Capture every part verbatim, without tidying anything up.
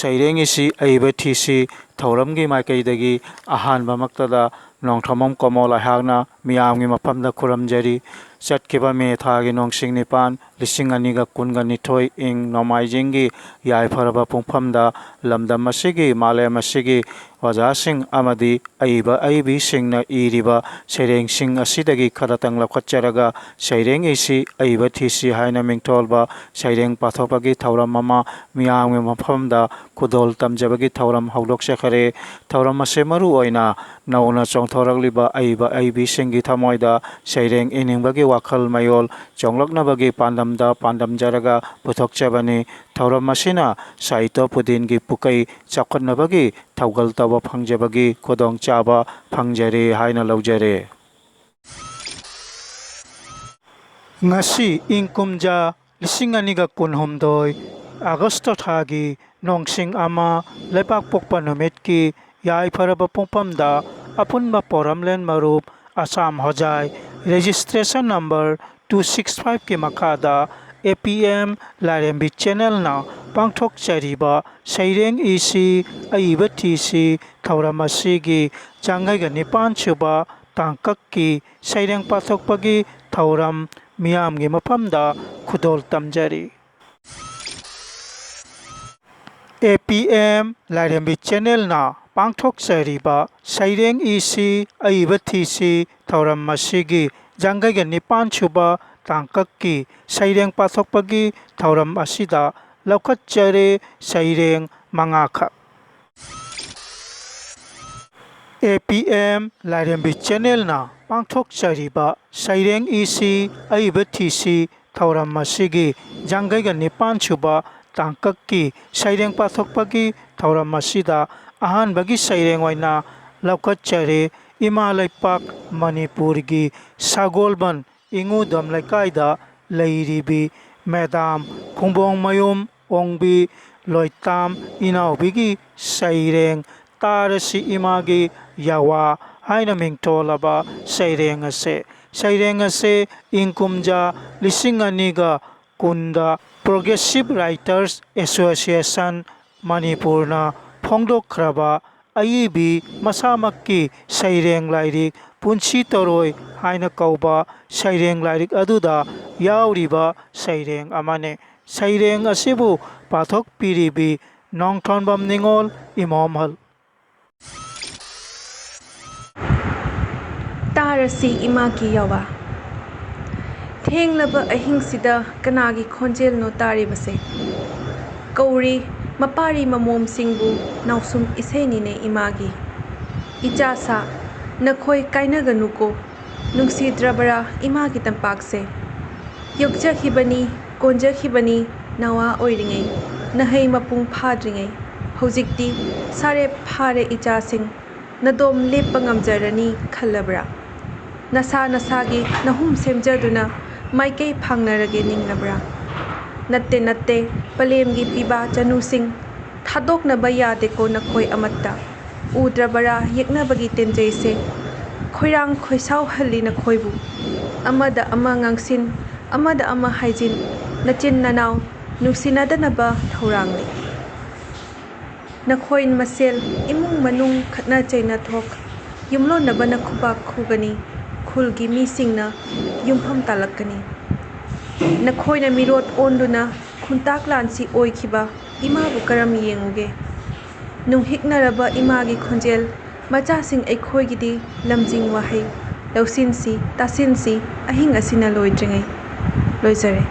ꯁꯩꯔꯦꯡ ꯏꯁꯤ ꯑꯏꯕ ꯊꯤꯁꯤ ꯊꯧꯔꯝꯒꯤ ꯃꯥꯏꯀꯩꯗꯒꯤ ꯑꯍꯥꯟꯕꯃꯛꯇꯗ ꯅꯣꯡꯊꯣꯝꯕꯝ ꯀꯣꯃꯣꯜ ꯑꯩꯍꯥꯛꯅ ꯃꯤꯌꯥꯝꯒꯤ ꯃꯐꯝꯗ ꯈꯨꯔꯨꯝꯖꯔꯤ꯫ ꯆꯠꯈꯤꯕ ꯃꯦ ꯊꯥꯒꯤ ꯅꯣꯡꯁꯤꯡ ꯅꯤꯄꯥꯟ, ꯂꯤꯁꯤꯡ ꯑꯅꯤꯒ ꯀꯨꯟꯒ ꯅꯤꯊꯣꯏ ꯏꯪ ꯅꯣꯡꯃꯥꯏꯖꯤꯡꯒꯤ ꯌꯥꯏꯐꯔꯕ ꯄꯨꯡꯐꯝꯗ ꯂꯝꯗꯝ ꯑꯁꯤꯒꯤ, ꯃꯥꯂꯦꯝ ꯑꯁꯤꯒꯤ ꯑꯣꯖꯥꯁꯤꯡ ꯑꯃꯗꯤ ꯑꯏꯕ ꯑꯏꯕꯤꯁꯤꯡꯅ ꯏꯔꯤꯕ ꯁꯩꯔꯦꯡꯁꯤꯡ ꯑꯁꯤꯗꯒꯤ ꯈꯔꯇꯪ ꯂꯧꯈꯠꯆꯔꯒ ꯁꯩꯔꯦꯡ ꯏꯁꯤ ꯑꯏꯕ ꯊꯤꯁꯤ ꯍꯥꯏꯅ ꯃꯤꯡꯊꯣꯜꯕ ꯁꯩꯔꯦꯡ ꯄꯥꯊꯣꯛꯄꯒꯤ ꯊꯧꯔꯝ ꯑꯃ ꯃꯤꯌꯥꯝꯒꯤ ꯃꯐꯝꯗ ꯈꯨꯗꯣꯜ ꯇꯝꯖꯕꯒꯤ ꯊꯧꯔꯝ ꯍꯧꯗꯣꯛꯆꯈꯔꯦ꯫ ꯊꯧꯔꯝ ꯑꯁꯤ ꯃꯔꯨ ꯑꯣꯏꯅ ꯅꯧꯅ ꯆꯣꯡꯊꯣꯔꯛꯂꯤꯕ ꯑꯏꯕ ꯑꯏꯕꯤꯁꯤꯡꯒꯤ ꯊꯃꯣꯏꯗ ꯁꯩꯔꯦꯡ ꯏꯅꯤꯡꯕꯒꯤ ꯋꯥꯈꯜ ꯃꯌꯣꯜ ꯆꯣꯡꯂꯛꯅꯕꯒꯤ ꯄꯥꯟꯗꯝꯗ ꯄꯥꯟꯗꯝꯖꯔꯒ ꯄꯨꯊꯣꯛꯆꯕꯅꯤ꯫ ꯊꯧꯔꯝ ꯑꯁꯤꯅ ꯁꯥꯍꯤꯇ꯭ꯌ ꯄꯨꯗꯤꯟꯒꯤ ꯄꯨꯀꯩ ꯆꯥꯎꯈꯠꯅꯕꯒꯤ ꯊꯧꯒꯜ ꯇꯧꯕ ꯐꯪꯖꯕꯒꯤ ꯈꯨꯗꯣꯡꯆꯥꯕ ꯐꯪꯖꯔꯦ ꯍꯥꯏꯅ ꯂꯧꯖꯔꯦ꯫ ꯉꯁꯤ ꯏꯪ ꯀꯨꯝꯖꯥ ꯂꯤꯁꯤꯡ ꯑꯅꯤꯒ ꯀꯨꯟꯍꯨꯝꯗꯣꯏ ꯑꯥꯒꯁꯇ ꯊꯥꯒꯤ ꯅꯣꯡꯁꯤꯡ ꯑꯃ ꯂꯩꯕꯥꯛ ꯄꯣꯛꯄ ꯅꯨꯃꯤꯠꯀꯤ ꯌꯥꯏꯐꯔꯕ ꯄꯨꯡꯐꯝꯗ ꯑꯄꯨꯟꯕ ꯄꯣꯔꯝꯂꯦꯟ ꯃꯔꯨꯞ ꯑꯁꯥꯝ ꯍꯣꯖꯥꯏ registration number two six five ꯀꯤ ꯃꯈꯥꯗ A P M ꯂꯥꯏꯔꯦꯝꯕꯤ channelꯅ ꯄꯥꯡꯊꯣꯛꯆꯔꯤꯕ ꯁꯩꯔꯦꯡ ꯏꯁꯤ ꯑꯏꯕ ꯊꯤꯁꯤ ꯊꯧꯔꯝ ꯑꯁꯤꯒꯤ ꯌꯥꯡꯈꯩꯒ ꯅꯤꯄꯥꯟ ꯁꯨꯕ ꯇꯥꯡꯀꯛꯀꯤ ꯁꯩꯔꯦꯡ ꯄꯥꯊꯣꯛꯄꯒꯤ ꯊꯧꯔꯝ ꯃꯤꯌꯥꯝꯒꯤ ꯃꯐꯝꯗ ꯈꯨꯗꯣꯜ ꯇꯝꯖꯔꯤ꯫ A P M ꯂꯥꯏꯔꯦꯝꯕꯤ channelꯅ ꯄꯥꯡꯊꯣꯛꯆꯔꯤꯕ ꯁꯩꯔꯦꯡ ꯏꯁꯤ ꯑꯏꯕ ꯊꯤꯁꯤ ꯊꯧꯔꯝ ꯑꯁꯤꯒꯤ ꯌꯥꯡꯈꯩꯒ ꯅꯤꯄꯥꯟ ꯁꯨꯕ ꯇꯥꯡꯀꯛꯀꯤ ꯁꯩꯔꯦꯡ ꯄꯥꯊꯣꯛꯄꯒꯤ ꯊꯧꯔꯝ ꯑꯁꯤꯗ ꯂꯧꯈꯠꯆꯔꯦ ꯁꯩꯔꯦꯡ ꯃꯉꯥꯈꯛ꯫ A P M ꯂꯥꯏꯔꯦꯝꯕꯤ channelꯅ ꯄꯥꯡꯊꯣꯛꯆꯔꯤꯕ ꯁꯩꯔꯦꯡ ꯏꯁꯤ ꯑꯏꯕ ꯊꯤꯁꯤ ꯊꯧꯔꯝ ꯑꯁꯤꯒꯤ ꯌꯥꯡꯈꯩꯒ ꯅꯤꯄꯥꯟ ꯁꯨꯕ ꯇꯥꯡꯀꯛꯀꯤ ꯁꯩꯔꯦꯡ ꯄꯥꯊꯣꯛꯄꯒꯤ ꯊꯧꯔꯝ ꯑꯁꯤꯗ ꯑꯍꯥꯟꯕꯒꯤ ꯁꯩꯔꯦꯡ ꯑꯣꯏꯅ ꯂꯧꯈꯠꯆꯔꯦ ꯏꯃꯥ ꯂꯩꯄꯥꯛ ꯃꯅꯤꯄꯨꯔꯒꯤ ꯁꯒꯣꯜꯕꯟ ꯏꯉꯨꯗꯝ ꯂꯩꯀꯥꯏꯗ ꯂꯩꯔꯤꯕꯤ ꯃꯦꯗꯥꯝ ꯈꯨꯝꯕꯣꯡꯃꯌꯨꯝ ꯑꯣꯡꯕꯤ ꯂꯣꯏꯇꯥꯝ ꯏꯅꯥꯎꯕꯤꯒꯤ ꯁꯩꯔꯦꯡ ꯇꯥꯔꯁꯤ ꯏꯃꯥꯒꯤ ꯌꯥꯋꯥ ꯍꯥꯏꯅ ꯃꯤꯡꯊꯣꯜꯂꯕ ꯁꯩꯔꯦꯡ ꯑꯁꯦ, ꯁꯩꯔꯦꯡ ꯑꯁꯦ ꯏꯪ ꯀꯨꯝꯖꯥ ꯂꯤꯁꯤꯡ ꯑꯅꯤꯒ ꯀꯨꯟꯗ Progressive Writers Association ꯃꯅꯤꯄꯨꯔꯅ ꯐꯣꯡꯗꯣꯛꯈ꯭ꯔꯕ ꯑꯏꯕꯤ ꯃꯁꯥꯃꯛꯀꯤ ꯁꯩꯔꯦꯡ ꯂꯥꯏꯔꯤꯛ ꯄꯨꯟꯁꯤ ꯇꯧꯔꯣꯏ ꯍꯥꯏꯅ ꯀꯧꯕ ꯁꯩꯔꯦꯡ ꯂꯥꯏꯔꯤꯛ ꯑꯗꯨꯗ ꯌꯥꯎꯔꯤꯕ ꯁꯩꯔꯦꯡ ꯑꯃꯅꯤ꯫ ꯁꯩꯔꯦꯡ ꯑꯁꯤꯕꯨ ꯄꯥꯊꯣꯛꯄꯤꯔꯤꯕꯤ ꯅꯣꯡꯊꯣꯟꯕꯝ ꯅꯤꯉꯣꯜ ꯏꯃꯣꯝꯍꯜ꯫ ꯇꯥꯔꯁꯤ ꯏꯃꯥꯒꯤ ꯌꯥꯋꯥ꯫ ꯊꯦꯡꯂꯕ ꯑꯍꯤꯡꯁꯤꯗ ꯀꯅꯥꯒꯤ ꯈꯣꯟꯖꯦꯜꯅꯣ ꯇꯥꯔꯤꯕꯁꯦ? ꯀꯧꯔꯤ ꯃꯄꯥꯔꯤ ꯃꯃꯣꯝꯁꯤꯡꯕꯨ ꯅꯥꯎꯁꯨꯝ ꯏꯁꯩꯅꯤꯅꯦ ꯏꯃꯥꯒꯤ꯫ ꯏꯆꯥꯁꯥ, ꯅꯈꯣꯏ ꯀꯥꯏꯅꯒꯅꯨꯀꯣ, ꯅꯨꯡꯁꯤꯗ꯭ꯔꯕꯔꯥ ꯏꯃꯥꯒꯤ ꯇꯝꯄꯥꯛꯁꯦ? ꯌꯣꯛꯆꯈꯤꯕꯅꯤ, ꯀꯣꯟꯖꯈꯤꯕꯅꯤ, ꯅꯋꯥ ꯑꯣꯏꯔꯤꯉꯩ, ꯅꯍꯩ ꯃꯄꯨꯡ ꯐꯥꯗ꯭ꯔꯤꯉꯩ꯫ ꯍꯧꯖꯤꯛꯇꯤ ꯁꯥꯔꯦꯞ ꯐꯥꯔꯦ ꯏꯆꯥꯁꯤꯡ, ꯅꯗꯣꯝ ꯂꯦꯞꯄ ꯉꯝꯖꯔꯅꯤ ꯈꯜꯂꯕ꯭ꯔꯥ? ꯅꯁꯥ ꯅꯁꯥꯒꯤ ꯅꯍꯨꯝ ꯁꯦꯝꯖꯗꯨꯅ ꯃꯥꯏꯀꯩ ꯐꯥꯡꯅꯔꯒꯦ ꯅꯤꯡꯂꯕ꯭ꯔꯥ? ꯅꯠꯇꯦ, ꯅꯠꯇꯦ, ꯄꯂꯦꯝꯒꯤ ꯄꯤꯕꯥ ꯆꯅꯨꯁꯤꯡ, ꯊꯥꯗꯣꯛꯅꯕ ꯌꯥꯗꯦꯀꯣ ꯅꯈꯣꯏ ꯑꯃꯠꯇ꯫ ꯎꯗ꯭ꯔꯕꯔꯥ ꯌꯦꯛꯅꯕꯒꯤ ꯇꯦꯟꯖꯩꯁꯦ? ꯈꯣꯏꯔꯥꯡ ꯈꯣꯏꯁꯥꯎꯍꯜꯂꯤ ꯅꯈꯣꯏꯕꯨ꯫ ꯑꯃꯗ ꯑꯃ ꯉꯥꯡꯁꯤꯟ, ꯑꯃꯗ ꯑꯃ ꯍꯥꯏꯖꯤꯟ, ꯅꯆꯤꯟ ꯅꯅꯥꯎ ꯅꯨꯡꯁꯤꯅꯗꯅꯕ ꯊꯧꯔꯥꯡꯅꯤ꯫ ꯅꯈꯣꯏ ꯃꯁꯦꯜ ꯏꯃꯨꯡ ꯃꯅꯨꯡ ꯈꯠꯅ ꯆꯩꯅ ꯊꯣꯛ, ꯌꯨꯝꯂꯣꯟꯅꯕꯅ ꯈꯨꯕꯥꯛ ꯈꯨꯒꯅꯤ, ꯈꯨꯜꯒꯤ ꯃꯤꯁꯤꯡꯅ ꯌꯨꯝꯐꯝ ꯇꯥꯂꯛꯀꯅꯤ꯫ ꯅꯈꯣꯏꯅ ꯃꯤꯔꯣꯠ ꯑꯣꯟꯗꯨꯅ ꯈꯨꯟꯇꯥꯛ ꯂꯥꯟꯁꯤ ꯑꯣꯏꯈꯤꯕ ꯏꯃꯥꯕꯨ ꯀꯔꯝ ꯌꯦꯡꯉꯨꯒꯦ? ꯅꯨꯡꯍꯤꯛꯅꯔꯕ ꯏꯃꯥꯒꯤ ꯈꯣꯟꯖꯦꯜ, ꯃꯆꯥꯁꯤꯡ ꯑꯩꯈꯣꯏꯒꯤꯗꯤ ꯂꯝꯖꯤꯡ ꯋꯥꯍꯩ, ꯂꯧꯁꯤꯟꯁꯤ, ꯇꯥꯁꯤꯟꯁꯤ, ꯑꯍꯤꯡ ꯑꯁꯤꯅ ꯂꯣꯏꯗ꯭ꯔꯤꯉꯩ꯫ ꯂꯣꯏꯖꯔꯦ꯫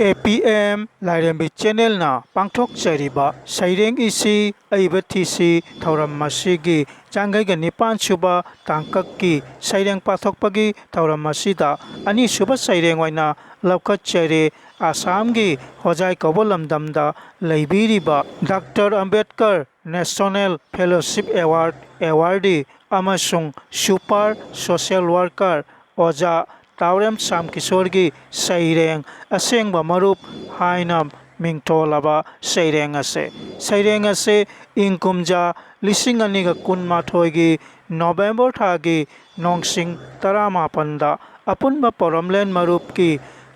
ꯑꯦ ꯄꯤ ꯑꯦꯝ ꯂꯥꯏꯔꯦꯝꯕꯤ ꯆꯦꯅꯦꯜꯅ ꯄꯥꯡꯊꯣꯛꯆꯔꯤꯕ ꯁꯩꯔꯦꯡ ꯏꯁꯤ ꯑꯏꯕ ꯊꯤꯁꯤ ꯊꯧꯔꯝ ꯑꯁꯤꯒꯤ ꯌꯥꯡꯈꯩꯒ ꯅꯤꯄꯥꯟ ꯁꯨꯕ ꯇꯥꯡꯀꯛꯀꯤ ꯁꯩꯔꯦꯡ ꯄꯥꯊꯣꯛꯄꯒꯤ ꯊꯧꯔꯝ ꯑꯁꯤꯗ ꯑꯅꯤꯁꯨꯕ ꯁꯩꯔꯦꯡ ꯑꯣꯏꯅ ꯂꯧꯈꯠꯆꯔꯦ꯫ ꯑꯁꯥꯝꯒꯤ ꯍꯣꯖꯥꯏ ꯀꯧꯕ ꯂꯝꯗꯝꯗ ꯂꯩꯕꯤꯔꯤꯕ doctor Ambedkar national fellowship award awardee ꯑꯃꯁꯨꯡ ꯁꯨꯄꯔ ꯁꯣꯁꯦꯜ ꯋꯥꯔꯀꯔ ꯑꯣꯖꯥ ꯇꯥꯎꯔꯦꯝ ꯁ꯭ꯌꯥꯝ ꯀꯤꯁꯣꯔꯒꯤ ꯁꯩꯔꯦꯡ ꯑꯁꯦꯡꯕ ꯃꯔꯨꯞ ꯍꯥꯏꯅ ꯃꯤꯡꯊꯣꯜꯂꯕ ꯁꯩꯔꯦꯡ ꯑꯁꯦ꯫ ꯁꯩꯔꯦꯡ ꯑꯁꯦ ꯏꯪ ꯀꯨꯝꯖꯥ ꯂꯤꯁꯤꯡ ꯑꯅꯤꯒ ꯀꯨꯟꯃꯥꯊꯣꯏꯒꯤ ꯅꯣꯕꯦꯝꯕꯔ ꯊꯥꯒꯤ ꯅꯣꯡꯁꯤꯡ ꯇꯔꯥꯃꯥꯄꯟꯗ ꯑꯄꯨꯟꯕ ꯄꯣꯔꯝꯂꯦꯟ ꯃꯔꯨꯞꯀꯤ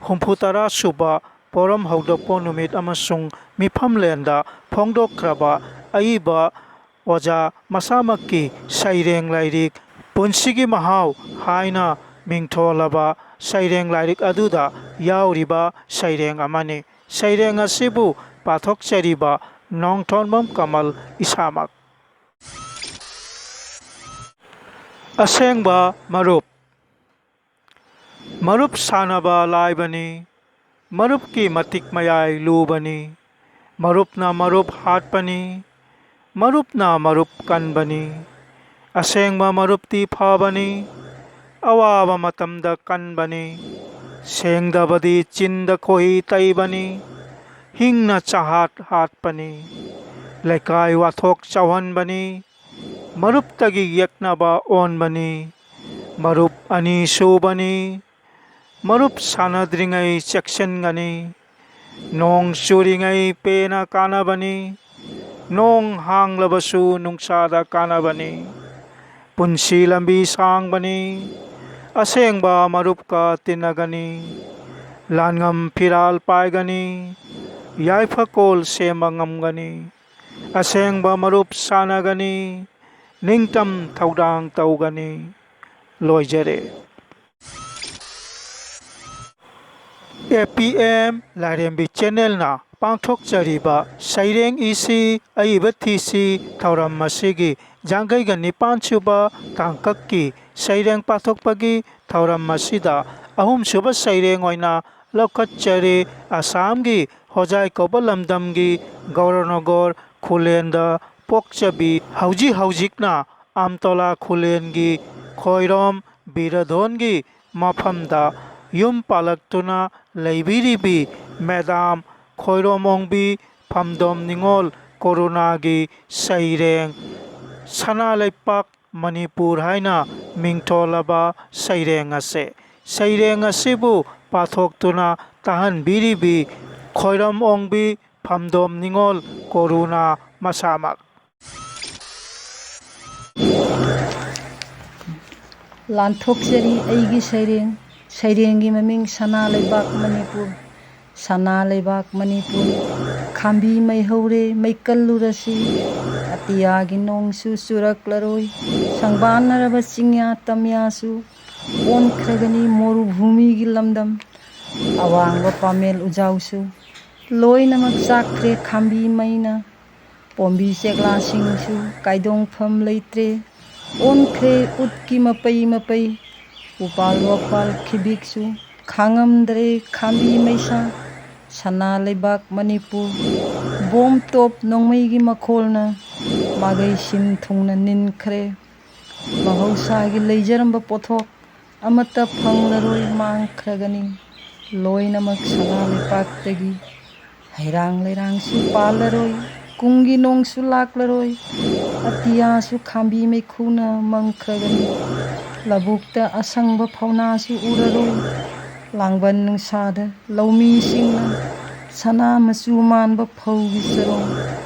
ꯍꯨꯝꯐꯨꯇꯔꯥ ꯁꯨꯕ ꯄꯣꯔꯝ ꯍꯧꯗꯣꯛꯄ ꯅꯨꯃꯤꯠ ꯑꯃꯁꯨꯡ ꯃꯤꯐꯝꯂꯦꯟꯗ ꯐꯣꯡꯗꯣꯛꯈ꯭ꯔꯕ ꯑꯏꯕ ꯑꯣꯖꯥ ꯃꯁꯥꯃꯛꯀꯤ ꯁꯩꯔꯦꯡ ꯂꯥꯏꯔꯤꯛ ꯄꯨꯟꯁꯤꯒꯤ ꯃꯍꯥꯎ ꯍꯥꯏꯅ ꯃꯤꯡꯊꯣꯜꯂꯕ ꯁꯩꯔꯦꯡ ꯂꯥꯏꯔꯤꯛ ꯑꯗꯨꯗ ꯌꯥꯎꯔꯤꯕ ꯁꯩꯔꯦꯡ ꯑꯃꯅꯤ꯫ ꯁꯩꯔꯦꯡ ꯑꯁꯤꯕꯨ ꯄꯥꯊꯣꯛꯆꯔꯤꯕ ꯅꯣꯡꯊꯣꯟꯕꯝ ꯀꯃꯜ ꯏꯁꯥꯃꯛ꯫ ꯑꯁꯦꯡꯕ ꯃꯔꯨꯞ꯫ ꯃꯔꯨꯞ ꯁꯥꯟꯅꯕ ꯂꯥꯏꯕꯅꯤ, ꯃꯔꯨꯞꯀꯤ ꯃꯇꯤꯛ ꯃꯌꯥꯏ ꯂꯨꯕꯅꯤ, ꯃꯔꯨꯞꯅ ꯃꯔꯨꯞ ꯍꯥꯠꯄꯅꯤ, ꯃꯔꯨꯞꯅ ꯃꯔꯨꯞ ꯀꯟꯕꯅꯤ꯫ ꯑꯁꯦꯡꯕ ꯃꯔꯨꯞꯇꯤ ꯐꯕꯅꯤ, ꯑꯋꯥꯕ ꯃꯇꯝꯗ ꯀꯟꯕꯅꯤ꯫ ꯁꯦꯡꯗꯕꯗꯤ ꯆꯤꯟꯗ ꯈꯣꯏꯍꯤ ꯇꯩꯕꯅꯤ, ꯍꯤꯡꯅ ꯆꯍꯥꯠ ꯍꯥꯠꯄꯅꯤ꯫ ꯂꯩꯀꯥꯏ ꯋꯥꯊꯣꯛ ꯆꯥꯎꯍꯟꯕꯅꯤ, ꯃꯔꯨꯞꯇꯒꯤ ꯌꯦꯛꯅꯕ ꯑꯣꯟꯕꯅꯤ꯫ ꯃꯔꯨꯞ ꯑꯅꯤ ꯁꯨꯕꯅꯤ, ꯃꯔꯨꯞ ꯁꯥꯟꯅꯗ꯭ꯔꯤꯉꯩ ꯆꯦꯛꯁꯤꯟꯒꯅꯤ꯫ ꯅꯣꯡ ꯆꯨꯔꯤꯉꯩ ꯄꯦꯟꯅ ꯀꯥꯟꯅꯕꯅꯤ, ꯅꯣꯡ ꯍꯥꯡꯂꯕꯁꯨ ꯅꯨꯡꯁꯥꯗ ꯀꯥꯟꯅꯕꯅꯤ꯫ ꯄꯨꯟꯁꯤ ꯂꯝꯕꯤ ꯁꯥꯡꯕꯅꯤ, ꯑꯁꯦꯡꯕ ꯃꯔꯨꯞꯀ ꯇꯤꯟꯅꯒꯅꯤ꯫ ꯂꯥꯟꯉꯝ ꯐꯤꯔꯥꯜ ꯄꯥꯏꯒꯅꯤ, ꯌꯥꯏꯐꯀꯣꯜ ꯁꯦꯝꯕ ꯉꯝꯒꯅꯤ꯫ ꯑꯁꯦꯡꯕ ꯃꯔꯨꯞ ꯁꯥꯟꯅꯒꯅꯤ, ꯅꯤꯡꯇꯝ ꯊꯧꯗꯥꯡ ꯇꯧꯒꯅꯤ꯫ ꯂꯣꯏꯖꯔꯦ꯫ ꯑꯦ ꯄꯤ ꯑꯦꯝ ꯂꯥꯏꯔꯦꯝꯕꯤ ꯆꯦꯅꯦꯜꯅ ꯄꯥꯡꯊꯣꯛꯆꯔꯤꯕ ꯁꯩꯔꯦꯡ ꯏꯁꯤ ꯑꯏꯕ ꯊꯤꯁꯤ ꯊꯧꯔꯝ ꯑꯁꯤꯒꯤ ꯌꯥꯡꯈꯩꯒ ꯅꯤꯄꯥꯟ ꯁꯨꯕ ꯇꯥꯡꯀꯛꯀꯤ ꯁꯩꯔꯦꯡ ꯄꯥꯊꯣꯛꯄꯒꯤ ꯊꯧꯔꯝ ꯑꯁꯤꯗ ꯑꯍꯨꯝꯁꯨꯕ ꯁꯩꯔꯦꯡ ꯑꯣꯏꯅ ꯂꯧꯈꯠꯆꯔꯤ꯫ ꯑꯁꯥꯝꯒꯤ ꯍꯣꯖꯥꯏ ꯀꯧꯕ ꯂꯝꯗꯝꯒꯤ ꯒꯧꯔꯅꯣꯒꯣꯔ ꯈꯨꯂꯦꯟꯗ ꯄꯣꯛꯆꯕꯤ, ꯍꯧꯖꯤꯛ ꯍꯧꯖꯤꯛꯅ ꯑꯝꯇꯣꯂꯥ ꯈꯨꯂꯦꯟꯒꯤ ꯈꯣꯏꯔꯣꯝ ꯕꯤꯔꯙꯣꯟꯒꯤ ꯃꯐꯝꯗ ꯌꯨꯝ ꯄꯥꯜꯂꯛꯇꯨꯅ ꯂꯩꯕꯤꯔꯤꯕꯤ ꯃꯦꯗꯥꯝ ꯈꯣꯏꯔꯣꯝ ꯑꯣꯡꯕꯤ ꯐꯝꯗꯣꯝ ꯅꯤꯉꯣꯜ ꯀꯣꯔꯨꯅꯥꯒꯤ ꯁꯩꯔꯦꯡ ꯁꯅꯥ ꯂꯩꯄꯥꯛ ꯃꯅꯤꯄꯨꯔ ꯍꯥꯏꯅ ꯃꯤꯡꯊꯣꯜꯂꯕ ꯁꯩꯔꯦꯡ ꯑꯁꯦ꯫ ꯁꯩꯔꯦꯡ ꯑꯁꯤꯕꯨ ꯄꯥꯊꯣꯛꯇꯨꯅ ꯇꯥꯍꯟꯕꯤꯔꯤꯕꯤ ꯈꯣꯏꯔꯝ ꯑꯣꯡꯕꯤ ꯐꯝꯗꯣꯝ ꯅꯤꯉꯣꯜ ꯀꯣꯔꯨꯅꯥ ꯃꯁꯥꯃꯛ꯫ ꯂꯥꯟꯊꯣꯛꯆꯔꯤ ꯑꯩꯒꯤ ꯁꯩꯔꯦꯡ, ꯁꯩꯔꯦꯡꯒꯤ ꯃꯃꯤꯡ ꯁꯅꯥ ꯂꯩꯕꯥꯛ ꯃꯅꯤꯄꯨꯔ꯫ ꯁꯅꯥ ꯂꯩꯕꯥꯛ ꯃꯅꯤꯄꯨꯔ, ꯈꯥꯝꯕꯤ ꯃꯩ ꯍꯧꯔꯦ, ꯃꯩ ꯀꯜꯂꯨꯔꯁꯤ꯫ ꯑꯇꯤꯌꯥꯒꯤ ꯅꯣꯡꯁꯨ ꯆꯨꯔꯛꯂꯔꯣꯏ, ꯁꯪꯕꯥꯟꯅꯔꯕ ꯆꯤꯡꯌꯥ ꯇꯝꯌꯥꯁꯨ ꯑꯣꯟꯈ꯭ꯔꯒꯅꯤ ꯃꯣꯔꯨꯚꯨꯃꯤꯒꯤ ꯂꯝꯗꯝ꯫ ꯑꯋꯥꯡꯕ ꯄꯥꯃꯦꯜ ꯎꯖꯥꯎꯁꯨ ꯂꯣꯏꯅꯃꯛ ꯆꯥꯛꯈ꯭ꯔꯦ ꯈꯥꯝꯕꯤ ꯃꯩꯅ꯫ ꯄꯣꯝꯕꯤ ꯆꯦꯛꯂꯥꯁꯤꯡꯁꯨ ꯀꯥꯏꯗꯣꯡꯐꯝ ꯂꯩꯇ꯭ꯔꯦ, ꯑꯣꯟꯈ꯭ꯔꯦ ꯎꯠꯀꯤ ꯃꯄꯩ ꯃꯄꯩ꯫ ꯎꯄꯥꯜ ꯋꯥꯄꯥꯜ ꯈꯤꯕꯤꯛꯁꯨ ꯈꯥꯡꯉꯝꯗ꯭ꯔꯦ ꯈꯥꯝꯕꯤ ꯃꯩꯁꯥ꯫ ꯁꯅꯥ ꯂꯩꯕꯥꯛ ꯃꯅꯤꯄꯨꯔ, ꯕꯣꯝ ꯇꯣꯞ ꯅꯣꯡꯃꯩꯒꯤ ꯃꯈꯣꯜꯅ ꯃꯥꯒꯩ ꯁꯤꯟ ꯊꯨꯡꯅ ꯅꯤꯟꯈ꯭ꯔꯦ꯫ ꯃꯍꯧꯁꯥꯒꯤ ꯂꯩꯖꯔꯝꯕ ꯄꯣꯠꯊꯣꯛ ꯑꯃꯠꯇ ꯐꯪꯂꯔꯣꯏ, ꯃꯥꯡꯈ꯭ꯔꯒꯅꯤ ꯂꯣꯏꯅꯃꯛ ꯁꯅꯥ ꯂꯩꯄꯥꯛꯇꯒꯤ꯫ ꯍꯩꯔꯥꯡ ꯂꯩꯔꯥꯡꯁꯨ ꯄꯥꯜꯂꯔꯣꯏ, ꯀꯨꯝꯒꯤ ꯅꯣꯡꯁꯨ ꯂꯥꯛꯂꯔꯣꯏ, ꯑꯇꯤꯌꯥꯁꯨ ꯈꯥꯝꯕꯤ ꯃꯩꯈꯨꯅ ꯃꯝꯈ꯭ꯔꯒꯅꯤ꯫ ꯂꯧꯕꯨꯛꯇ ꯑꯁꯪꯕ ꯐꯧꯅꯥꯁꯨ ꯎꯔꯔꯣꯏ, ꯂꯥꯡꯕꯟ ꯅꯨꯡꯁꯥꯗ ꯂꯧꯃꯤꯁꯤꯡꯅ ꯁꯅꯥ ꯃꯆꯨ ꯃꯥꯟꯕ ꯐꯧꯒꯤ ꯆꯔꯣꯡ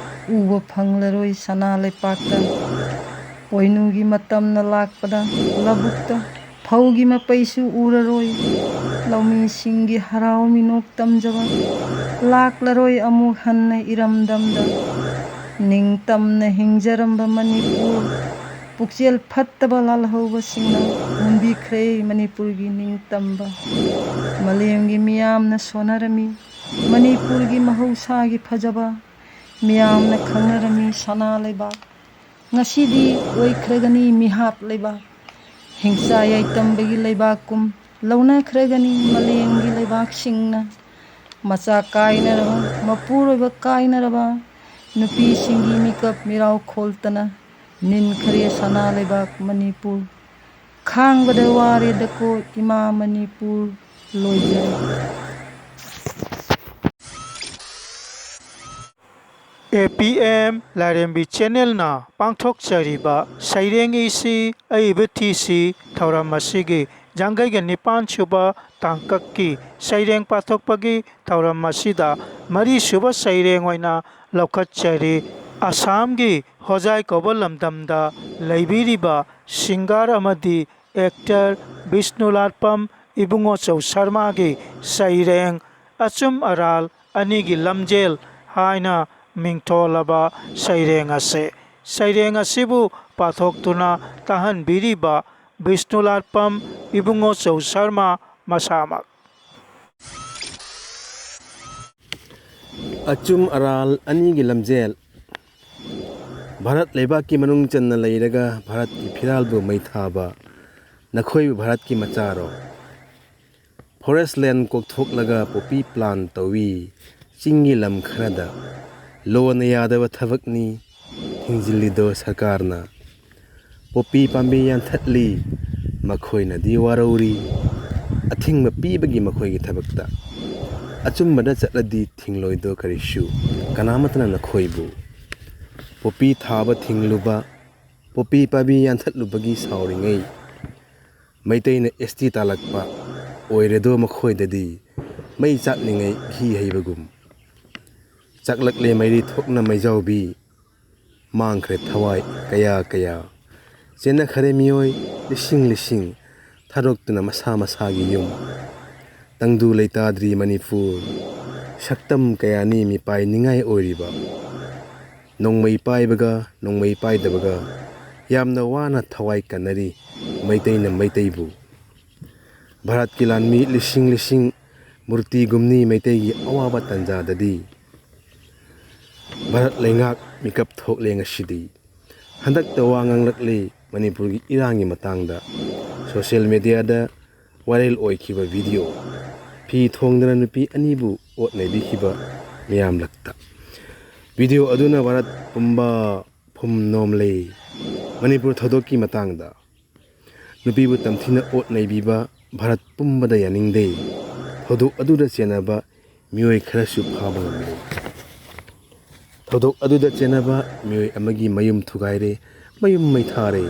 ꯎꯕ ꯐꯪꯂꯔꯣꯏ ꯁꯅꯥ ꯂꯩꯄꯥꯛꯇ꯫ ꯄꯣꯏꯅꯨꯒꯤ ꯃꯇꯝꯅ ꯂꯥꯛꯄꯗ ꯂꯧꯕꯨꯛꯇ ꯐꯧꯒꯤ ꯃꯄꯩꯁꯨ ꯎꯔꯔꯣꯏ꯫ ꯂꯧꯃꯤꯁꯤꯡꯒꯤ ꯍꯔꯥꯎ ꯃꯤꯅꯣꯛ ꯇꯝꯖꯕ ꯂꯥꯛꯂꯔꯣꯏ ꯑꯃꯨꯛ ꯍꯟꯅ ꯏꯔꯝꯗꯝꯗ꯫ ꯅꯤꯡꯇꯝꯅ ꯍꯤꯡꯖꯔꯝꯕ ꯃꯅꯤꯄꯨꯔ, ꯄꯨꯛꯆꯦꯜ ꯐꯠꯇꯕ ꯂꯥꯜꯍꯧꯕꯁꯤꯡꯅ ꯃꯨꯟꯕꯤꯈ꯭ꯔꯦ ꯃꯅꯤꯄꯨꯔꯒꯤ ꯅꯤꯡꯇꯝꯕ꯫ ꯃꯥꯂꯦꯝꯒꯤ ꯃꯤꯌꯥꯝꯅ ꯁꯣꯟꯅꯔꯝꯃꯤ ꯃꯅꯤꯄꯨꯔꯒꯤ ꯃꯍꯧꯁꯥꯒꯤ ꯐꯖꯕ꯫ ꯃꯤꯌꯥꯝꯅ ꯈꯪꯅꯔꯝꯃꯤ ꯁꯅꯥ ꯂꯩꯕꯥꯛ, ꯉꯁꯤꯗꯤ ꯑꯣꯏꯈ꯭ꯔꯒꯅꯤ ꯃꯤꯍꯥꯠ ꯂꯩꯕꯥꯛ꯫ ꯍꯤꯡꯆꯥ ꯌꯥꯏꯇꯝꯕꯒꯤ ꯂꯩꯕꯥꯛꯀꯨꯝ ꯂꯧꯅꯈ꯭ꯔꯒꯅꯤ ꯃꯥꯂꯦꯝꯒꯤ ꯂꯩꯕꯥꯛꯁꯤꯡꯅ꯫ ꯃꯆꯥ ꯀꯥꯏꯅꯔꯕ, ꯃꯄꯨꯔꯣꯏꯕ ꯀꯥꯏꯅꯔꯕ, ꯅꯨꯄꯤꯁꯤꯡꯒꯤ ꯃꯤꯀꯞ ꯃꯤꯔꯥꯎ ꯈꯣꯜꯇꯅ ꯅꯤꯟꯈ꯭ꯔꯦ ꯁꯅꯥ ꯂꯩꯕꯥꯛ ꯃꯅꯤꯄꯨꯔ꯫ ꯈꯥꯡꯕꯗ ꯋꯥꯔꯦꯗꯀꯣ ꯏꯃꯥ ꯃꯅꯤꯄꯨꯔ꯫ ꯂꯣꯏꯖꯔꯦ꯫ ꯑꯦ ꯄꯤ ꯑꯦꯝ ꯂꯥꯏꯔꯦꯝꯕꯤ ꯆꯦꯅꯦꯜꯅ ꯄꯥꯡꯊꯣꯛꯆꯔꯤꯕ ꯁꯩꯔꯦꯡ ꯏꯁꯤ ꯑꯏꯕ ꯊꯤꯁꯤ ꯊꯧꯔꯝ ꯑꯁꯤꯒꯤ ꯌꯥꯡꯈꯩꯒ ꯅꯤꯄꯥꯟ ꯁꯨꯕ ꯇꯥꯡꯀꯛꯀꯤ ꯁꯩꯔꯦꯡ ꯄꯥꯊꯣꯛꯄꯒꯤ ꯊꯧꯔꯝ ꯑꯁꯤꯗ ꯃꯔꯤꯁꯨꯕ ꯁꯩꯔꯦꯡ ꯑꯣꯏꯅ ꯂꯧꯈꯠꯆꯔꯤ꯫ ꯑꯁꯥꯝꯒꯤ ꯍꯣꯖꯥꯏ ꯀꯧꯕ ꯂꯝꯗꯝꯗ ꯂꯩꯕꯤꯔꯤꯕ ꯁꯤꯡꯒꯥꯔ ꯑꯃꯗꯤ ꯑꯦꯛꯇꯔ ꯕꯤꯁꯅꯨꯂꯥꯠꯄꯝ ꯏꯕꯨꯡꯉꯣꯆꯧ ꯁꯔꯃꯥꯒꯤ ꯁꯩꯔꯦꯡ ꯑꯆꯨꯝ ꯑꯔꯥꯜ ꯑꯅꯤꯒꯤ ꯂꯝꯖꯦꯜ ꯍꯥꯏꯅ ꯃꯤꯡꯊꯣꯜꯂꯕ ꯁꯩꯔꯦꯡ ꯑꯁꯤ, ꯁꯩꯔꯦꯡ ꯑꯁꯤꯕꯨ ꯄꯥꯊꯣꯛꯇꯨꯅ ꯇꯥꯍꯟꯕꯤꯔꯤꯕ ꯕꯤꯁꯅꯨꯂꯥꯠꯄꯝ ꯏꯕꯨꯡꯉꯣ ꯆꯧ ꯁꯔꯃ ꯃꯁꯥꯃꯛ꯫ ꯑꯆꯨꯝ ꯑꯔꯥꯜ ꯑꯅꯤꯒꯤ ꯂꯝꯖꯦꯜ꯫ ꯚꯥꯔꯠ ꯂꯩꯕꯥꯛꯀꯤ ꯃꯅꯨꯡ ꯆꯟꯅ ꯂꯩꯔꯒ ꯚꯥꯔꯠꯀꯤ ꯐꯤꯔꯥꯜꯕꯨ ꯃꯩ ꯊꯥꯕ ꯅꯈꯣꯏꯕꯨ ꯚꯥꯔꯠꯀꯤ ꯃꯆꯥꯔꯣ? ꯐꯣꯔꯦꯁ ꯂꯦꯟ ꯀꯣꯛꯊꯣꯛꯂꯒ ꯄꯣꯄꯤ ꯄ꯭ꯂꯥꯟ ꯇꯧꯏ꯫ ꯆꯤꯡꯒꯤ ꯂꯝ ꯈꯔꯗ ꯂꯣꯅ ꯌꯥꯗꯕ ꯊꯕꯛꯅꯤ ꯊꯤꯡꯖꯤꯜꯂꯤꯗꯣ ꯁꯔꯀꯥꯔꯅ꯫ ꯄꯣꯄꯤ ꯄꯥꯝꯕꯤ ꯌꯥꯟꯊꯠꯂꯤ꯫ ꯃꯈꯣꯏꯅꯗꯤ ꯋꯥꯔꯧꯔꯤ꯫ ꯑꯊꯤꯡꯕ ꯄꯤꯕꯒꯤ ꯃꯈꯣꯏꯒꯤ ꯊꯕꯛꯇ꯫ ꯑꯆꯨꯝꯕꯗ ꯆꯠꯂꯗꯤ ꯊꯤꯡꯂꯣꯏꯗꯣ ꯀꯔꯤꯁꯨ꯫ ꯀꯅꯥꯃꯠꯇꯅ ꯅꯈꯣꯏꯕꯨ꯫ ꯄꯣꯄꯤ ꯊꯥꯕ ꯊꯤꯡꯂꯨꯕ, ꯄꯣꯄꯤ ꯄꯥꯝꯕꯤ ꯌꯥꯟꯊꯠꯂꯨꯕꯒꯤ ꯁꯥꯎꯔꯤꯉꯩ꯫ ꯃꯩꯇꯩꯅ ꯑꯦꯁ ꯇꯤ ꯇꯥꯜꯂꯛꯄ ꯑꯣꯏꯔꯦꯗꯣ ꯃꯈꯣꯏꯗꯗꯤ꯫ ꯃꯩ ꯆꯥꯛꯂꯤꯉꯩ ꯘꯤ ꯍꯩꯕꯒꯨꯝ꯫ ꯆꯥꯛꯂꯛꯂꯦ ꯃꯩꯔꯤ ꯊꯣꯛꯅ ꯃꯩꯖꯥꯎꯕꯤ꯫ ꯃꯥꯡꯈ꯭ꯔꯦ ꯊꯋꯥꯏ ꯀꯌꯥ ꯀꯌꯥ꯫ ꯆꯦꯟꯅꯈ꯭ꯔꯦ ꯃꯤꯑꯣꯏ ꯂꯤꯁꯤꯡ ꯂꯤꯁꯤꯡ꯫ ꯊꯥꯗꯣꯛꯇꯨꯅ ꯃꯁꯥ ꯃꯁꯥꯒꯤ ꯌꯨꯝ꯫ ꯇꯪꯗꯨ ꯂꯩꯇꯥꯗ꯭ꯔꯤ ꯃꯅꯤꯄꯨꯔ꯫ ꯁꯛꯇꯝ ꯀꯌꯥꯅꯤ ꯃꯤꯄꯥꯏꯅꯤꯡꯉꯥꯏ ꯑꯣꯏꯔꯤꯕ꯫ ꯅꯣꯡꯃꯩ ꯄꯥꯏꯕꯒ ꯅꯣꯡꯃꯩ ꯄꯥꯏꯗꯕꯒ ꯌꯥꯝꯅ ꯋꯥꯅ ꯊꯋꯥꯏ ꯀꯟꯅꯔꯤ ꯃꯩꯇꯩꯅ ꯃꯩꯇꯩꯕꯨ꯫ ꯚꯥꯔꯠꯀꯤ ꯂꯥꯟꯃꯤ ꯂꯤꯁꯤꯡ ꯂꯤꯁꯤꯡ ꯃꯨꯔꯇꯤꯒꯨꯝꯅꯤ ꯃꯩꯇꯩꯒꯤ ꯑꯋꯥꯕ ꯇꯥꯟꯖꯥꯗꯗꯤ꯫ ꯚꯥꯔꯠ ꯂꯩꯉꯥꯛ ꯃꯤꯀꯞ ꯊꯣꯛꯂꯦ ꯉꯁꯤꯗꯤ꯫ ꯍꯟꯗꯛꯇ ꯋꯥ ꯉꯥꯡꯂꯛꯂꯤ ꯃꯅꯤꯄꯨꯔꯒꯤ ꯏꯔꯥꯡꯒꯤ ꯃꯇꯥꯡꯗ꯫ ꯁꯣꯁꯤꯌꯦꯜ ꯃꯦꯗꯤꯌꯥꯗ ꯚꯥꯏꯔꯦꯜ ꯑꯣꯏꯈꯤꯕ ꯚꯤꯗꯤꯑꯣ꯫ ꯐꯤ ꯊꯣꯡꯗꯅ ꯅꯨꯄꯤ ꯑꯅꯤꯕꯨ ꯑꯣꯠ ꯅꯩꯕꯤꯈꯤꯕ ꯃꯤꯌꯥꯝꯂꯛꯇ꯫ ꯚꯤꯗꯤꯑꯣ ꯑꯗꯨꯅ ꯚꯥꯔꯠ ꯄꯨꯝꯕ ꯐꯨꯝ ꯅꯣꯝꯂꯦ꯫ ꯃꯅꯤꯄꯨꯔ ꯊꯧꯗꯣꯛꯀꯤ ꯃꯇꯥꯡꯗ꯫ ꯅꯨꯄꯤꯕꯨ ꯇꯝꯊꯤꯅ ꯑꯣꯠ ꯅꯩꯕꯤꯕ ꯚꯥꯔꯠ ꯄꯨꯝꯕꯗ ꯌꯥꯅꯤꯡꯗꯦ꯫ ꯊꯧꯗꯣꯛ ꯑꯗꯨꯗ ꯆꯦꯟꯅꯕ ꯃꯤꯑꯣꯏ ꯈꯔꯁꯨ ꯐꯥꯕ ꯉꯝꯂꯦ꯫ ꯊꯧꯗꯣꯛ ꯑꯗꯨꯗ ꯆꯦꯟꯅꯕ ꯃꯤꯑꯣꯏ ꯑꯃꯒꯤ ꯃꯌꯨꯝ ꯊꯨꯒꯥꯏꯔꯦ, ꯃꯌꯨꯝ ꯃꯩ ꯊꯥꯔꯦ꯫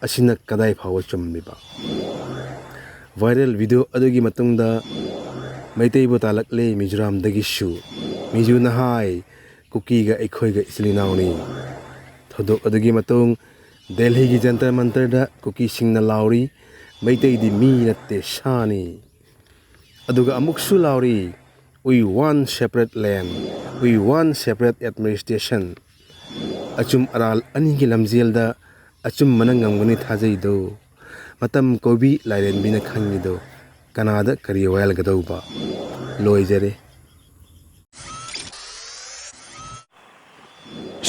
ꯑꯁꯤꯅ ꯀꯗꯥꯏ ꯐꯥꯎꯕ ꯆꯨꯝꯂꯤꯕ? ꯚꯥꯏꯔꯦꯜ ꯚꯤꯗꯤꯑꯣ ꯑꯗꯨꯒꯤ ꯃꯇꯨꯡꯗ ꯃꯩꯇꯩꯕꯨ ꯇꯥꯜꯂꯛꯂꯦ ꯃꯤꯖꯣꯔꯥꯝꯗꯒꯤꯁꯨ꯫ ꯃꯤꯖꯨꯅ ꯍꯥꯏ, "ꯀꯨꯀꯤꯒ ꯑꯩꯈꯣꯏꯒ ꯏꯆꯤꯜ ꯏꯅꯥꯎꯅꯤ"꯫ ꯊꯧꯗꯣꯛ ꯑꯗꯨꯒꯤ ꯃꯇꯨꯡ ꯗꯦꯜꯍꯤꯒꯤ ꯖꯟꯇꯔ ꯃꯟꯇꯔꯗ ꯀꯨꯀꯤꯁꯤꯡꯅ ꯂꯥꯎꯔꯤ, "ꯃꯩꯇꯩꯗꯤ ꯃꯤ ꯅꯠꯇꯦ, ꯁꯥꯅꯤ"꯫ ꯑꯗꯨꯒ ꯑꯃꯨꯛꯁꯨ ꯂꯥꯎꯔꯤ, We want separate land, we want separate administration. ꯑꯆꯨꯝ ꯑꯔꯥꯜ ꯑꯅꯤꯒꯤ ꯂꯝꯖꯦꯜꯗ ꯑꯆꯨꯝꯕꯅ ꯉꯝꯒꯅꯤ ꯊꯥꯖꯩꯗꯣ꯫ ꯃꯇꯝ ꯀꯧꯕꯤ ꯂꯥꯏꯔꯦꯝꯕꯤꯅ ꯈꯪꯉꯤꯗꯣ꯫ ꯀꯅꯥꯗ ꯀꯔꯤ ꯋꯥꯌꯦꯜꯒꯗꯧꯕ? ꯂꯣꯏꯖꯔꯦ꯫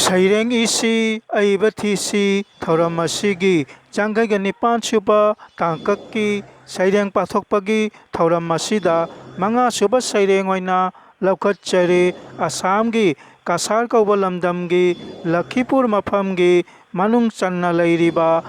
ꯁꯩꯔꯦꯡ ꯏꯁꯤ ꯑꯏꯕ ꯊꯤꯁꯤ ꯊꯧꯔꯝ ꯑꯁꯤꯒꯤ ꯆꯥꯡꯈꯩꯒ ꯅꯤꯄꯥꯟ ꯁꯨꯕ ꯇꯥꯡꯀꯛꯀꯤ ꯁꯩꯔꯦꯡ ꯄꯥꯊꯣꯛꯄꯒꯤ ꯊꯧꯔꯝ ꯑꯁꯤꯗ ꯃꯉꯥ ꯁꯨꯕ ꯁꯩꯔꯦꯡ ꯑꯣꯏꯅ ꯂꯧꯈꯠꯆꯔꯤ꯫ ꯑꯁꯥꯝꯒꯤ ꯀꯁꯥꯔ ꯀꯧꯕ ꯂꯝꯗꯝꯒꯤ ꯂꯈꯤꯄꯨꯔ ꯃꯐꯝꯒꯤ ꯃꯅꯨꯡ ꯆꯟꯅ ꯂꯩꯔꯤꯕ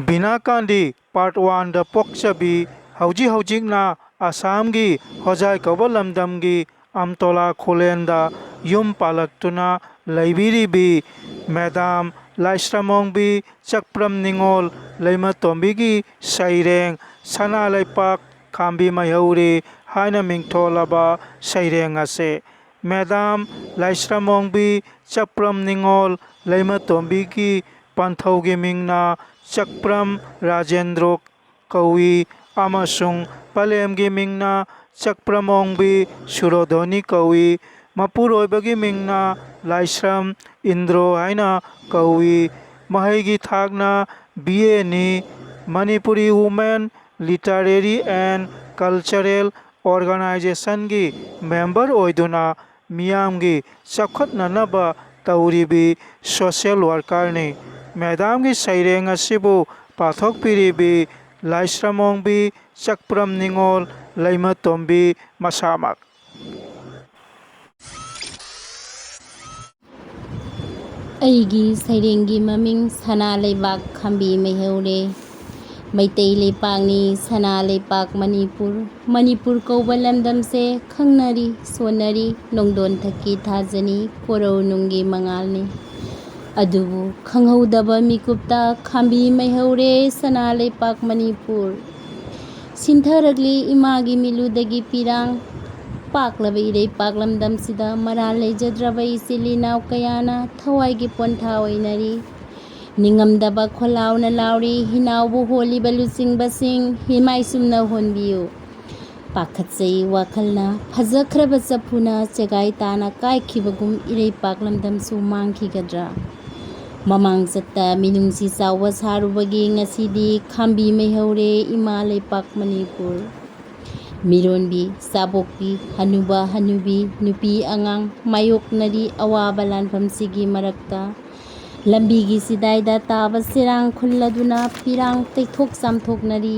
ꯕꯤꯅꯥ ꯀꯥꯟꯗꯤ ꯄꯥꯔꯠ ꯋꯥꯟꯗ ꯄꯣꯛꯆꯕꯤ, ꯍꯧꯖꯤꯛ ꯍꯧꯖꯤꯛꯅ ꯑꯁꯥꯝꯒꯤ ꯍꯣꯖꯥꯏ ꯀꯧꯕ ꯂꯝꯗꯝꯒꯤ ꯑꯝꯇꯣꯂꯥ ꯈꯨꯂꯦꯟꯗ ꯌꯨꯝ ꯄꯥꯜꯂꯛꯇꯨꯅ ꯂꯩꯕꯤꯔꯤꯕꯤ ꯃꯦꯗꯥꯝ ꯂꯥꯏꯁ꯭ꯔꯝꯑꯣꯡꯕꯤ ꯆꯛꯄ꯭ꯔꯝ ꯅꯤꯉꯣꯜ ꯂꯩꯃꯇꯣꯝꯕꯤꯒꯤ ꯁꯩꯔꯦꯡ ꯁꯅꯥ ꯂꯩꯄꯥꯛ ꯈꯥꯝꯕꯤ ꯃꯩꯍꯧꯔꯦ ꯍꯥꯏꯅ ꯃꯤꯡꯊꯣꯜꯂꯕ ꯁꯩꯔꯦꯡ ꯑꯁꯦ꯫ ꯃꯦꯗꯥꯝ ꯂꯥꯏꯁ꯭ꯔꯝꯑꯣꯡꯕꯤ ꯆꯛꯄ꯭ꯔꯝ ꯅꯤꯉꯣꯜ ꯂꯩꯃꯇꯣꯝꯕꯤꯒꯤ ꯄꯟꯊꯧꯒꯤ ꯃꯤꯡꯅ ꯆꯛꯄ꯭ꯔꯝ ꯔꯥꯖꯦꯟꯗ꯭ꯔꯣ ꯀꯧꯏ ꯑꯃꯁꯨꯡ ꯄꯂꯦꯝꯒꯤ ꯃꯤꯡꯅ ꯆꯛꯄ꯭ꯔꯝꯑꯣꯡꯕꯤ ꯁꯨꯔꯣꯙꯣꯅꯤ ꯀꯧꯏ꯫ ꯃꯄꯨꯔꯣꯏꯕꯒꯤ ꯃꯤꯡꯅ ꯂꯥꯏꯁ꯭ꯔꯝ ꯏꯟꯗ꯭ꯔꯣ ꯍꯥꯏꯅ ꯀꯧꯏ꯫ ꯃꯍꯩꯒꯤ ꯊꯥꯛꯅ ꯕꯤ ꯑꯦꯅꯤ꯫ Manipuri women literary and cultural ꯑꯣꯔꯒꯅꯥꯏꯖꯦꯁꯟꯒꯤ ꯃꯦꯝꯕꯔ ꯑꯣꯏꯗꯨꯅ ꯃꯤꯌꯥꯝꯒꯤ ꯆꯥꯎꯈꯠꯅꯅꯕ ꯇꯧꯔꯤꯕꯤ ꯁꯣꯁꯤꯌꯦꯜ ꯋꯥꯔꯀꯔꯅꯤ꯫ ꯃꯦꯗꯥꯝꯒꯤ ꯁꯩꯔꯦꯡ ꯑꯁꯤꯕꯨ ꯄꯥꯊꯣꯛꯄꯤꯔꯤꯕꯤ ꯂꯥꯏꯁ꯭ꯔꯝꯑꯣꯡꯕꯤ ꯆꯛꯄ꯭ꯔꯝ ꯅꯤꯉꯣꯜ ꯂꯩꯃꯇꯣꯝꯕꯤ ꯃꯁꯥꯃꯛ꯫ ꯑꯩꯒꯤ ꯁꯩꯔꯦꯡꯒꯤ ꯃꯃꯤꯡ ꯁꯅꯥ ꯂꯩꯕꯥꯛ ꯈꯥꯝꯕꯤ ꯃꯩꯍꯧꯔꯦ꯫ ꯃꯩꯇꯩ ꯂꯩꯄꯥꯛꯅꯤ ꯁꯅꯥ ꯂꯩꯄꯥꯛ ꯃꯅꯤꯄꯨꯔ꯫ ꯃꯅꯤꯄꯨꯔ ꯀꯧꯕ ꯂꯝꯗꯝꯁꯦ ꯈꯪꯅꯔꯤ, ꯁꯣꯟꯅꯔꯤ, ꯅꯣꯡꯗꯣꯟ ꯊꯛꯀꯤ ꯊꯥꯖꯅꯤ, ꯀꯣꯔꯧ ꯅꯨꯡꯒꯤ ꯃꯉꯥꯜꯅꯤ꯫ ꯑꯗꯨꯕꯨ ꯈꯪꯍꯧꯗꯕ ꯃꯤꯀꯨꯞꯇ ꯈꯥꯝꯕꯤ ꯃꯩꯍꯧꯔꯦ ꯁꯅꯥ ꯂꯩꯄꯥꯛ ꯃꯅꯤꯄꯨꯔ꯫ ꯁꯤꯟꯊꯔꯛꯂꯤ ꯏꯃꯥꯒꯤ ꯃꯤꯠꯂꯨꯗꯒꯤ ꯄꯤꯔꯥꯡ꯫ ꯄꯥꯛꯂꯕ ꯏꯔꯩꯄꯥꯛ ꯂꯝꯗꯝꯁꯤꯗ ꯃꯔꯥꯜ ꯂꯩꯖꯗ꯭ꯔꯕ ꯏꯆꯤꯜ ꯏꯅꯥꯎ ꯀꯌꯥꯅ ꯊꯋꯥꯏꯒꯤ ꯄꯣꯟꯊꯥ ꯑꯣꯏꯅꯔꯤ꯫ ꯅꯤꯡꯉꯝꯗꯕ ꯈꯣꯜꯂꯥꯎꯅ ꯂꯥꯎꯔꯤ, ꯍꯤꯅꯥꯎꯕꯨ ꯍꯣꯜꯂꯤꯕ ꯂꯨꯆꯤꯡꯕꯁꯤꯡ, ꯍꯤꯃꯥꯏ ꯆꯨꯝꯅ ꯍꯣꯟꯕꯤꯌꯨ꯫ ꯄꯥꯈꯠꯆꯩ ꯋꯥꯈꯜꯅ, ꯐꯖꯈ꯭ꯔꯕ ꯆꯐꯨꯅ ꯆꯦꯒꯥꯏ ꯇꯥꯅ ꯀꯥꯏꯈꯤꯕꯒꯨꯝ ꯏꯔꯩꯄꯥꯛ ꯂꯝꯗꯝꯁꯨ ꯃꯥꯡꯈꯤꯒꯗ꯭ꯔꯥ? ꯃꯃꯥꯡ ꯆꯠꯇ ꯃꯤꯅꯨꯡꯁꯤ ꯆꯥꯎꯕ ꯁꯥꯔꯨꯕꯒꯤ ꯉꯁꯤꯗꯤ ꯈꯥꯝꯕꯤ ꯃꯩꯍꯧꯔꯦ ꯏꯃꯥ ꯂꯩꯄꯥꯛ ꯃꯅꯤꯄꯨꯔ꯫ ꯃꯤꯔꯣꯟꯕꯤ, ꯆꯥꯕꯣꯛꯄꯤ, ꯍꯅꯨꯕ ꯍꯅꯨꯕꯤ, ꯅꯨꯄꯤ ꯑꯉꯥꯡ ꯃꯥꯌꯣꯛꯅꯔꯤ ꯑꯋꯥꯕ ꯂꯥꯟꯐꯝꯁꯤꯒꯤ ꯃꯔꯛꯇ꯫ ꯂꯝꯕꯤꯒꯤ ꯆꯤꯗꯥꯏꯗ ꯇꯥꯕ ꯆꯦꯔꯥꯡ ꯈꯨꯜꯂꯗꯨꯅ ꯄꯤꯔꯥꯡ ꯇꯩꯊꯣꯛ ꯆꯥꯝꯊꯣꯛꯅꯔꯤ꯫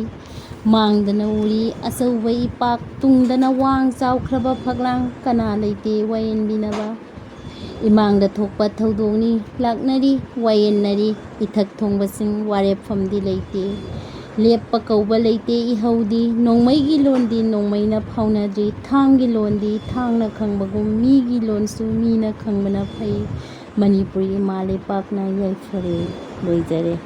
ꯃꯥꯡꯗꯅ ꯎꯔꯤ ꯑꯆꯧꯕ ꯏꯄꯥꯛ, ꯇꯨꯡꯗꯅ ꯋꯥꯡ ꯆꯥꯎꯈ꯭ꯔꯕ ꯐꯛꯂꯥꯡ, ꯀꯅꯥ ꯂꯩꯇꯦ ꯋꯥꯌꯦꯟꯕꯤꯅꯕ? ꯏꯃꯥꯡꯗ ꯊꯣꯛꯄ ꯊꯧꯗꯣꯛꯅꯤ ꯂꯥꯛꯅꯔꯤ, ꯋꯥꯌꯦꯟꯅꯔꯤ, ꯏꯊꯛ ꯊꯣꯡꯕꯁꯤꯡ ꯋꯥꯔꯦꯞꯐꯝꯗꯤ ꯂꯩꯇꯦ꯫ ꯂꯦꯞꯄ ꯀꯧꯕ ꯂꯩꯇꯦ ꯏꯍꯧꯗꯤ, ꯅꯣꯡꯃꯩꯒꯤ ꯂꯣꯟꯗꯤ ꯅꯣꯡꯃꯩꯅ ꯐꯥꯎꯅꯗ꯭ꯔꯤ, ꯊꯥꯡꯒꯤ ꯂꯣꯟꯗꯤ ꯊꯥꯡꯅ ꯈꯪꯕꯒꯨꯝ, ꯃꯤꯒꯤ ꯂꯣꯟꯁꯨ ꯃꯤꯅ ꯈꯪꯕꯅ ꯐꯩ꯫ ꯃꯅꯤꯄꯨꯔꯤ ꯏꯃꯥ ꯂꯩꯄꯥꯛꯅ ꯌꯥꯏꯐꯔꯦ꯫ ꯂꯣꯏꯖꯔꯦ꯫